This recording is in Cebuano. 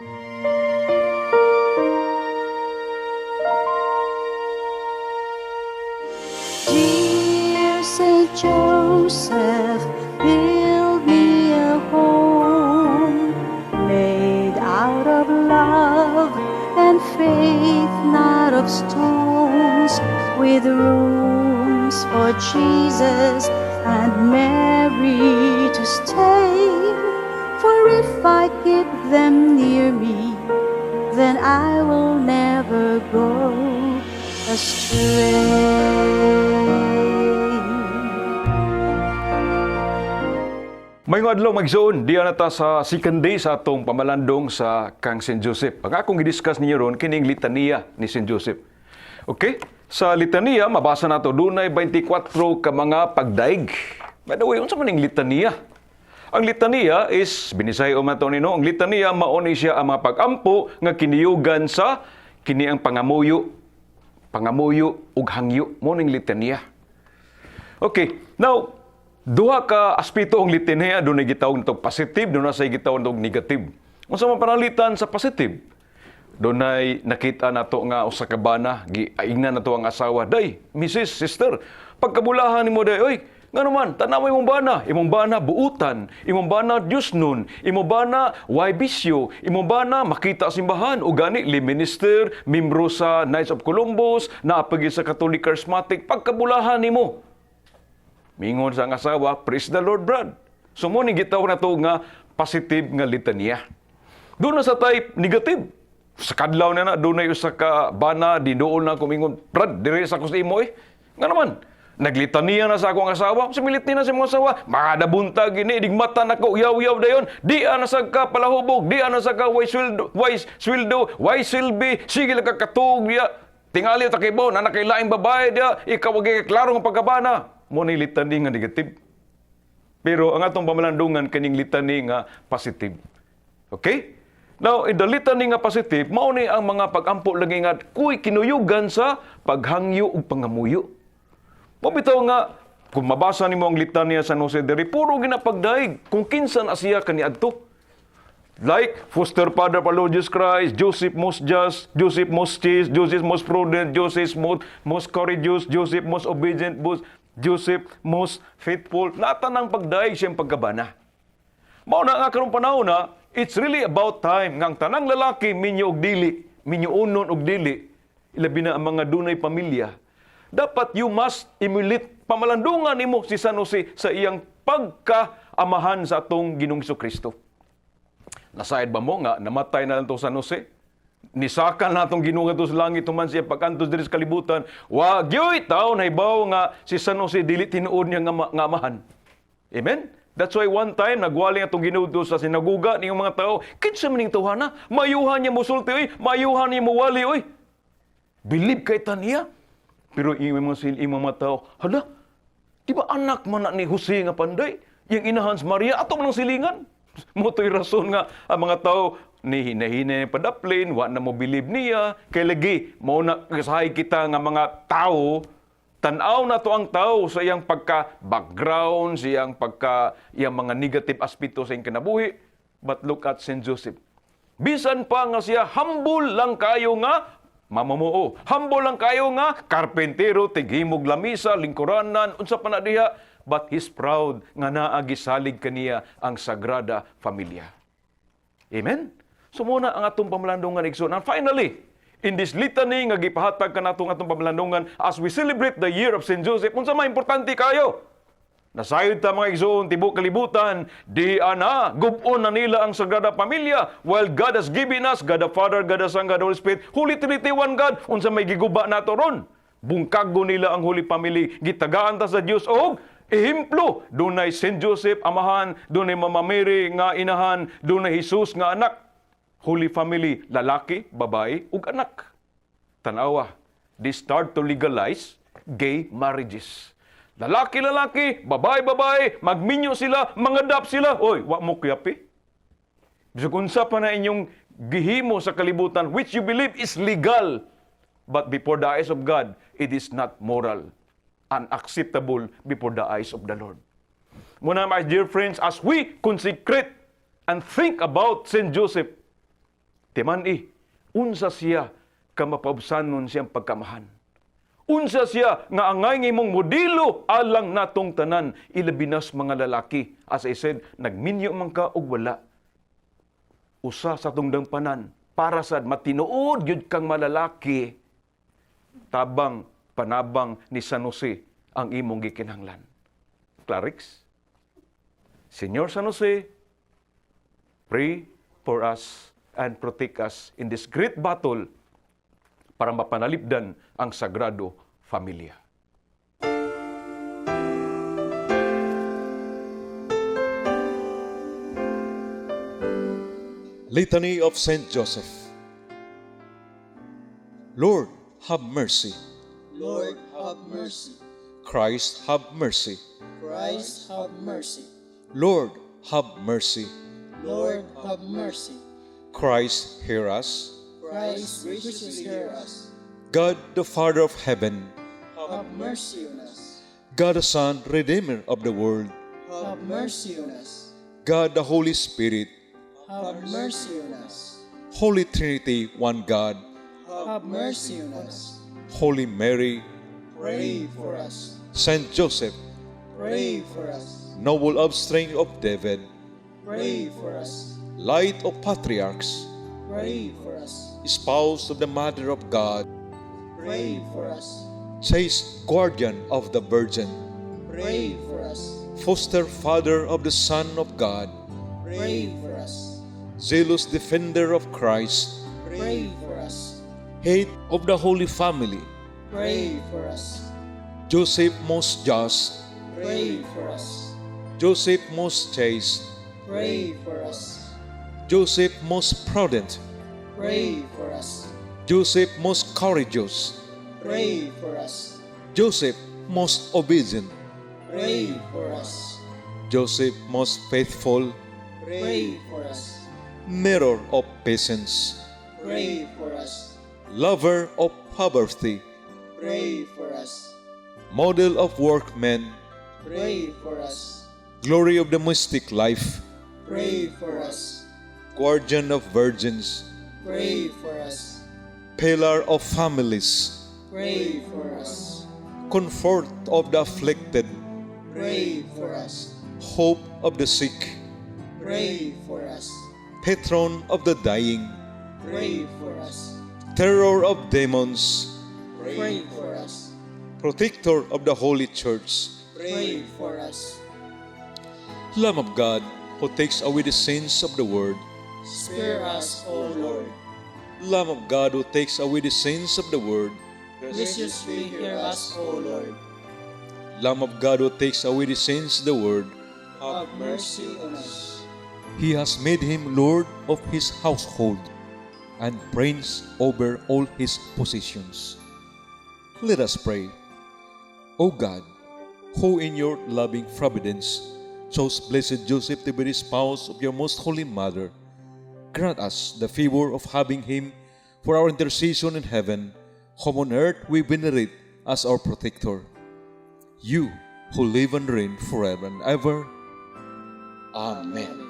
Dear Saint Joseph, build me a home made out of love and faith, not of stones, with rooms for Jesus and Mary to stay. For if I keep them near me, then I will never go astray. Maayong adlaw, mga igsoon, diha na ta sa second day sa atong pamalandong sa kang St. Joseph. Ang akong gi-discuss ninyo ron kining litaniya ni St. Joseph. Okay? Sa litaniya, mabasa nato dunay 24 ka mga pagdaig. By the way, unsa man ning litaniya? Ang litaniya is, binisay man to nino, ang litaniya mao ni siya ang mga pag-ampo nga kiniyugan sa kini ang pangamuyo, pangamuyo ug hangyo mo ning litaniya. Okay, now duha ka aspeto ang litaniya. Dunay gitawag natog positive, dunay say gitawag natog negative. Unsa man pananglitan sa positive? Dunay nakita nato nga usa ka bana, giingnan nato ang asawa, "Day, Mrs., Sister, pagkabulahan nimo day, oy, ngano man, tanawa imong bana, imong bana buutan, imong bana Diyos nun, imong bana way bisyo, imong bana makita simbahan, o gani li minister, membro sa Knights of Columbus, naapagi sa Catholic Charismatic, pagkabulahan nimo." Mingon sa ang asawa, "Praise the Lord, Brad." So mo ni gitawag na to nga positive nga litaniya. Doon na sa type negative. Sa kadlaw na na, doon na usa ka bana, dinuol na kumingon, "Brad, dire sa ko sa imo eh. Nga naman, naglitaniya na sa akong asawa, sa milit na sa imong asawa, makadabuntag ini, digmata na ko, yaw-yaw dayon, di ana sa ka palahubog, di ana sa ka way sweldo, way sweldo, way silbi, sige lang ka katug diya, tingali ta kay na nakay laing babae diya, ikaw wag klaro nga pagkabana." Mo ni litany nga negative. Pero ang atong pamalandungan kaning litany nga positive. Okay? Now, in the litany nga positive, mao ni ang mga pag-ampo lagi nga kuy kinuyugan sa paghangyo ug pangamuyo. Mao bitaw nga kung mabasa nimo ang litanya sa San Jose diri, puro ginapagdaig kung kinsa na siya kaniadto. Like foster father of our Lord Jesus Christ, Joseph most just, Joseph most chaste, Joseph most prudent, Joseph most courageous, Joseph most obedient, Joseph most faithful. Natanang pagdaig siyang pagkabana. Mao na nga karong panahon na, it's really about time nga ang tanang lalaki, minyo og dili, minyo unon og dili, ilabi na ang mga dunay pamilya. Dapat you must emulate, pamalandungan nimo si San Jose sa iyang pagka-amahan sa atong Ginoong Kristo. Nasayod ba mo nga namatay na lang to San Jose? Nisakal na atong Ginoo ngadto sa langit human siya pag-antos diri sa kalibutan. Wa gyoy tawo nahibaw nga si San Jose dili tinuod niya nga amahan. Amen? That's why one time nagwali atong Ginoo do sa sinaguga niyang mga tao, "Kinsa man ning tawhana? Mayuhan niya musulti oy, mayuhan niya muwali oy. Believe kay ta niya." Pero imong mga tao, "Hala, di ba anak man na ni Jose nga panday? Yang inahan si Maria, ato man ang silingan." Mo to'y rason nga ang mga tao ni hinahina padaplin, wa na mo believe niya. Kay lagi, mo na kasahay kita nga mga tao, tanaw na to ang tao sa iyang pagka-background, sa iyang pagka, iyang mga negative aspeto sa iyang kinabuhi. But look at St. Joseph. Bisan pa nga siya humble lang kayo nga mamumuo. Humble lang kayo nga karpentero, tighimog lamisa, lingkuranan, unsa pa na diha. But he's proud nga naa gisalig kaniya ang Sagrada Familia. Amen? So muna ang atong pamalandungan, igsoon. And finally, in this litany nga gipahatag kanatong atong pamalandungan as we celebrate the year of St. Joseph, unsa may importante kayo? Nasayod ta, mga igsoon, tibok kalibutan, di ana, gub-on na nila ang Sagrada Pamilya, while God has given us, God the Father, God the Son, God the Holy Spirit, Holy Trinity, one God, unsa may giguba nato ron? Bungkago nila ang Holy Family, gitagaan ta sa Dios og ehemplo, dunay Saint Joseph amahan, dunay Mama Mary nga inahan, dunay Jesus nga anak. Holy Family, lalaki, babae, ug anak. Tanawa, they start to legalize gay marriages. Lalaki-lalaki, babae-babae, magminyo sila, mangadap sila. Oy, wa mo kuyapi. Bisag unsa pa na inyong gihimo sa kalibutan which you believe is legal, but before the eyes of God, it is not moral, unacceptable before the eyes of the Lord. Muna, my dear friends, as we consecrate and think about St. Joseph, Timan-i, unsa siya ka mapaubsanon siyang pagkamahan. Unsa siya nga angay nga imong modelo alang natong tanan, ilabi nas mga lalaki. As I said, nagminyo man ka og wala. Usa sa atong dampanan para sad matinuod gyud kang malalaki, tabang panabang ni San Jose ang imong gikinahanglan. Clarix, Señor San Jose, pray for us and protect us in this great battle para mapanalipdan ang Sagrado Familia. Litany of Saint Joseph. Lord, have mercy. Lord, have mercy. Christ, have mercy. Christ, have mercy. Lord, have mercy. Lord, have mercy. Christ, hear us. Christ, graciously hear us. God, the Father of heaven, have mercy on us. God the Son, Redeemer of the world, have mercy on us. God the Holy Spirit, have mercy on us. Holy Trinity, one God, have mercy on us. Holy Mary, pray for us. Saint Joseph, pray for us. Noble offspring of David, pray for us. Light of patriarchs, pray for us. Spouse of the Mother of God, pray for us. Chaste guardian of the Virgin, pray for us. Foster father of the Son of God, pray for us. Zealous defender of Christ, pray for us. Head of the Holy Family, pray for us. Joseph most just, pray for us. Joseph most chaste, pray for us. Joseph most prudent, pray for us. Joseph most courageous, pray for us. Joseph most obedient, pray for us. Joseph most faithful, pray for us. Mirror of patience, pray for us. Lover of poverty, pray for us. Model of workmen, pray for us. Glory of the mystic life, pray for us. Guardian of virgins, pray for us. Pillar of families, pray for us. Comfort of the afflicted, pray for us. Hope of the sick, pray for us. Patron of the dying, pray for us. Terror of demons, pray for us. Protector of the Holy Church, pray for us. Lamb of God, who takes away the sins of the world, spare us, O Lord. Lamb of God, who takes away the sins of the world, graciously hear us, O Lord. Lamb of God, who takes away the sins of the world, have mercy on us. He has made him Lord of his household and prince over all his possessions. Let us pray. O God, who in your loving providence chose blessed Joseph to be the spouse of your most holy mother, grant us the favor of having him for our intercession in heaven, whom on earth we venerate as our protector. You who live and reign forever and ever. Amen.